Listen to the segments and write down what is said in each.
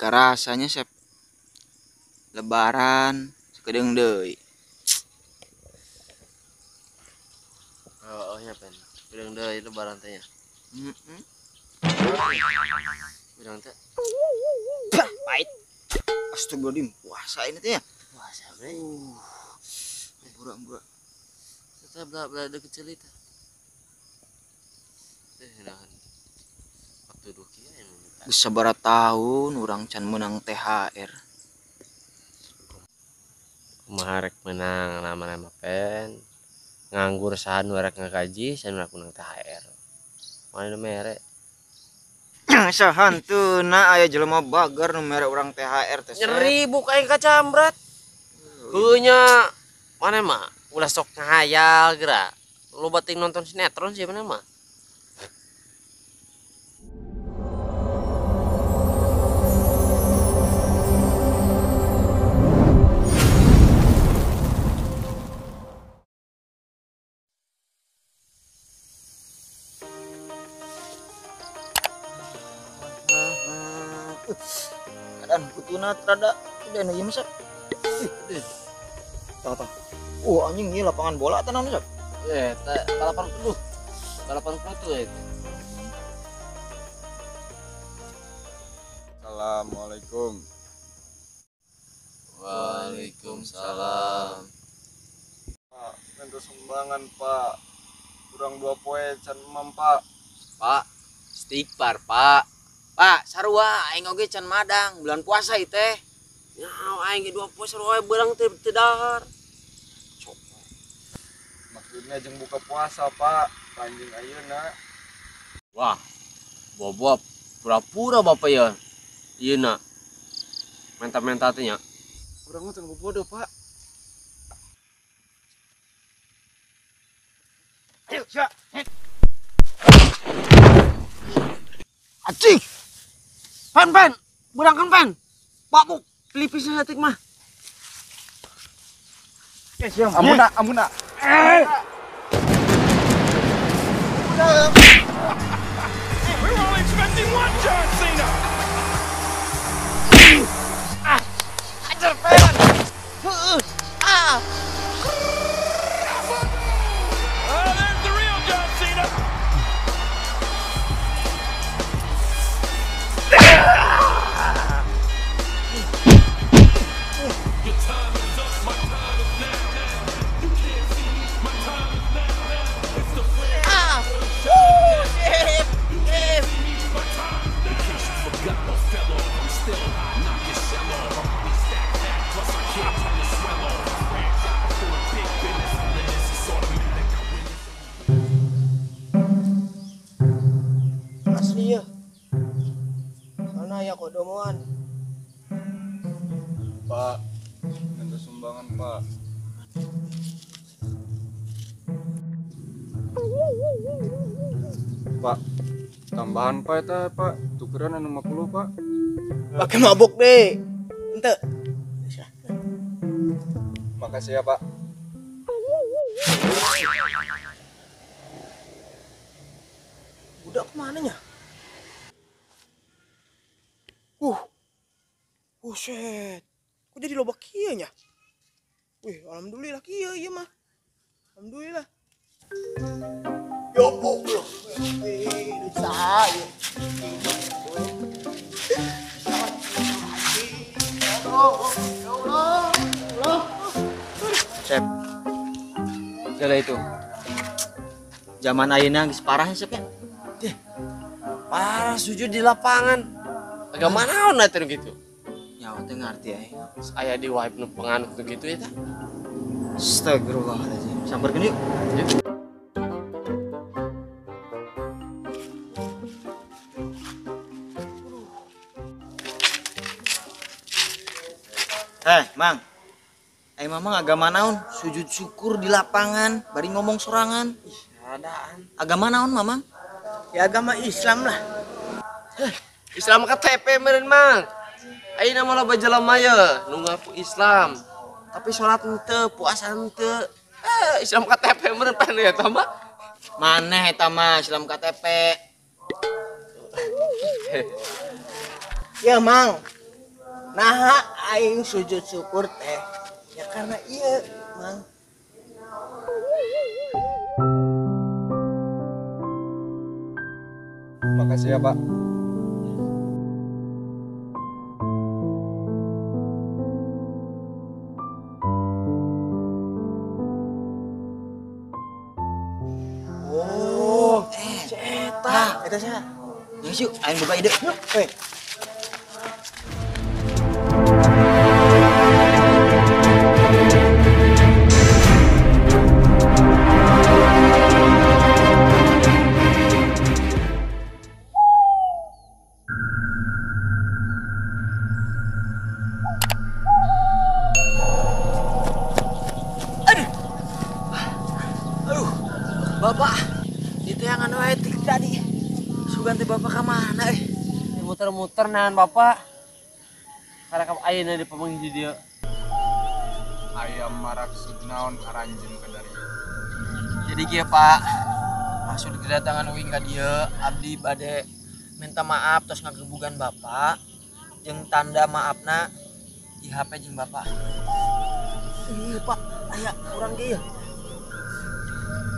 Rasanya sep lebaran sakedeung deui. Oh, nya pen. Sakedeung deui lebaran teh nya. Heeh. Urang teh pahit. Astagfirullahaladzim, puasa ini teh ya. Puasa bre. Burak-burak. Tetap belah deket ceuli teh. Nahan. Waktu duki aya nu minta. Geus sabaraha tahun urang can meunang THR. Kumaha rek meunang nama-nama pen. Nganggur saha nu rek ngagaji, saha nu rek meunang THR. Mana nu mere? Sahantuna aya jelema bager nu mere urang THR teh. Nyeri buka aing kacamrat. Heuh nya mana mah ulah sok ngahayal geura. Loba ting nonton sinetron sih mana mah. Keadaan kutuna terada udah nu ieu mah sap. Tah tah. Anjing ieu lapangan bola teh naon sap? Teh balapan kutu. Balapan kutu ya itu. Assalamualaikum. Waalaikumsalam. Pak, minta sumbangan, Pak. Kurang 2 poe can emam, Pak. Pak, istighfar, Pak. Pak, sarua aing oge can madang bulan puasa ieu teh. Ya, aing ge 2 poe sarua beurang teu dahar. Maksudnya jeung buka puasa, Pak. Anjing ayeuna. Wah. Bobo pura-pura bapak ya. Ieu na. Menta-menta teh nya. Urang mah teu bodoh, Pak. Ayo, sia. Acik. Pen, pen, berangkan pen. Pak, buk, pelipisnya satik mah. Amuna, amuna. We were only expecting one John Cena. Ajar pen. Ah. Oh, there's the real John Cena. Asli ya. Soalnya ya kodomoan. Pak, minta sumbangan, Pak. Pak, tambahan Pak eta, Pak. Tukeran anu 50, Pak. Pakai mabuk deh. Ente. Makasih ya, Pak. Budak kemana nya? Buset. Kok jadi loba kieu nya? Wih, alhamdulillah kieu ieu mah. Alhamdulillah. Yo Allah. Wih, saya. Ya Allah, ya Allah. Sep. Jalan itu. Zaman ayeuna geus parah Sep ya. Parah sujud di lapangan. Agama naon atuh gitu? Nyawa teh ngarti aing. Aya di wahib nu penganut nu kitu eta. Astagfirullahaladzim. Samperkeun yuk. Mang. Mamang agama naon? Sujud syukur di lapangan, bari ngomong sorangan. Ih, adaan. Agama naon, Mamang? Ya agama Islam lah. Islam KTP meureun, Mang. Ayeuna mah loba jelema ye nu ngaku Islam. Tapi sholat henteu, puasa henteu. Islam KTP meureun pan eta mah. Maneh eta mah Islam KTP. Ya, Mang. Nah, aing sujud syukur teh ya karena iya, Mang. Makasih ya, Pak. Oh, eta, eta saha? Yuk, aing buka ide. Yuk, eh. Aduh, Bapak, itu yang anu etik tadi. Sugan teh Bapak ka mana eh? Muter-muter nahan Bapak. Karena kamu ayeuna di pamanggih di dieu. Ayam maraksud naon aranjeun ka dari. Jadi kieu Pak, maksud kedatangan uing ka dieu, abdi bade minta maaf tos ngagebugan Bapak jeung tanda maafna di HP jeung Bapak. Ih, Pak, aya urang ge ieu.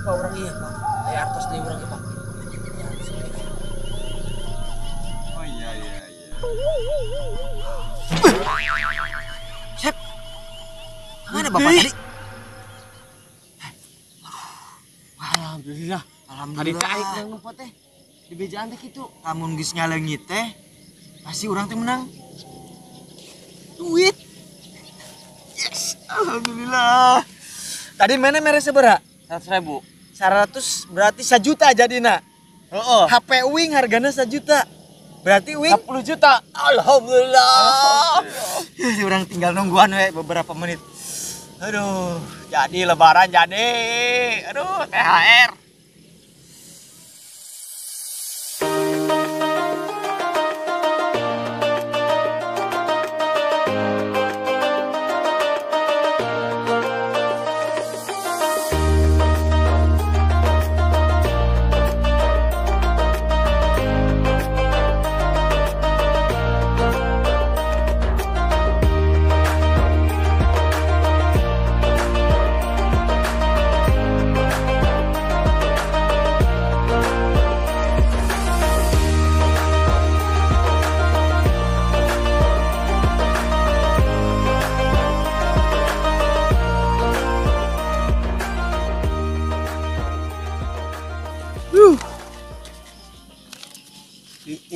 Pak urang ieu, Pak. Aya artos deui urang ge, Pak. Aya artos deui. Oh iya iya iya. Sep. Mana Bapak tadi? Alhamdulillah. Alhamdulillah. Tadi teh aing yang nempo teh di bejaan teh kitu. Lamun geus ngaleungit teh pasti urang teh menang duit. Yes, alhamdulillah. Tadi mana mere sabaraha? 100.000. 100 berarti 1 juta jadina. Heeh. HP uing hargana 1 juta. Berarti uing 10 juta. Alhamdulillah. Ya, orang tinggal nungguan we beberapa menit. Aduh, jadi lebaran jadi. Aduh, THR.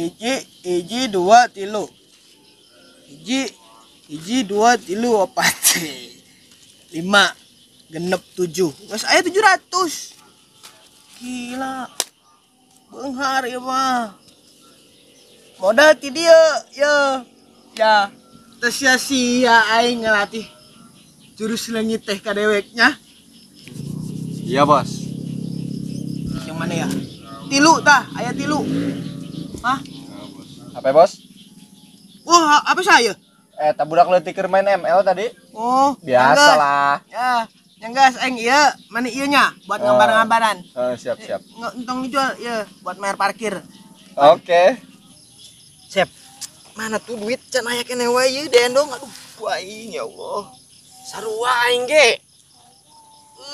Hiji, hiji, dua, tilu. Hiji, hiji, dua, tilu, opat. 5, genep, 7. Mas aya 700. Gila. Beunghar ieu mah. Modal ti dieu, ye. Ya, teu sia-sia aing ngelatih jurus leungit teh ka deweknya. Iya, Bos. Yang mana ya? Tilu tah, aya tilu. Hah? Apa, Bos? Wah, apa saya? Tak budak leutik keur main ML tadi. Oh, biasalah. Ya, yang gas aing ieu, mana ieu nya buat gambar-gambaran. Siap, siap. Entong dijual ieu buat bayar parkir. Oke. Sep. Mana tuh duit can aya keneh wae ieu dendong. Aduh, aing ya Allah. Sarua aing ge.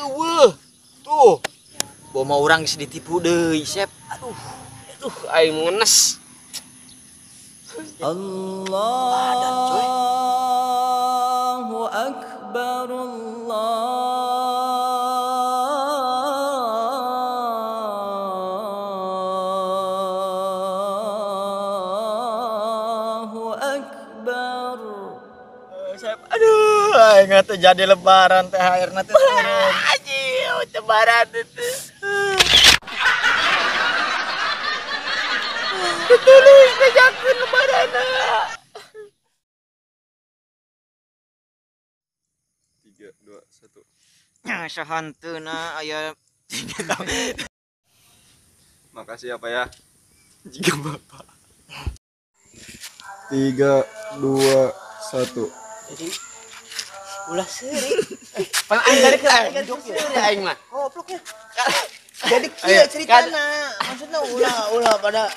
Eueuh. Tuh. Boma urang geus ditipu deui, Sep. Aduh. Aduh, aing ngenes. Badan coy. Allahu akbar, Allahu akbar. Sep, aduh, aing teh jadi lebaran THR na teh turun. Anjing, lebaran itu. Tulus bejakeun lebaranna. 3, 2, 1. Sahanteuna aya. Makasih ya, Pak ya. Jika Bapak. 3, 2, 1. Jadi ulah seuri. Pan aing dari ke aing seuri aing mah. Gobloknya. Jadi kieu ceritana. Maksudnya ulah pada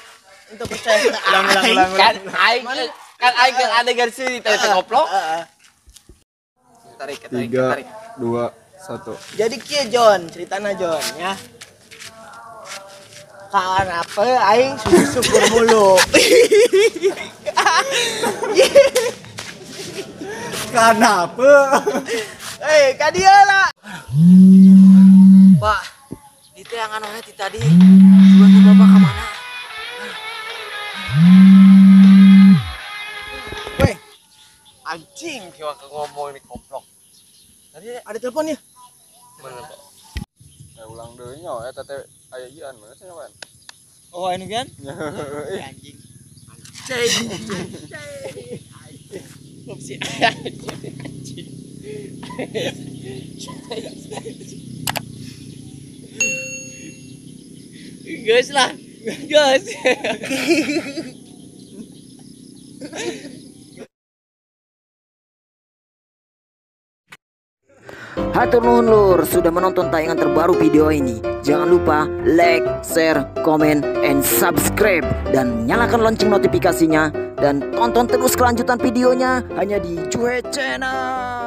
untuk percaya. Ulang. Kan aing Kan aing kan adegan sih teh goblok. Tarik, tarik, tarik. 3 2 1. Jadi kieu John, ceritana John ya. Kenapa aing sujud syukur mulu? Kenapa? Eh, ka dieu lah. Pak, di teh angan wae ti tadi. Sugan teh bapak ka mana? Weh, Anjing kieu ngomong ini goblok. Tadi ada telepon ya? Mana, Pak? Ulang deui nya eta teh aya ieu mana sih kan? Oh, anu kan? Anjing. Anjing. Opsi anjing. Guys lah, guys. Hatur nuhun lur sudah menonton tayangan terbaru video ini. Jangan lupa like, share, comment, and subscribe. Dan nyalakan lonceng notifikasinya. Dan tonton terus kelanjutan videonya hanya di Juhe Channel.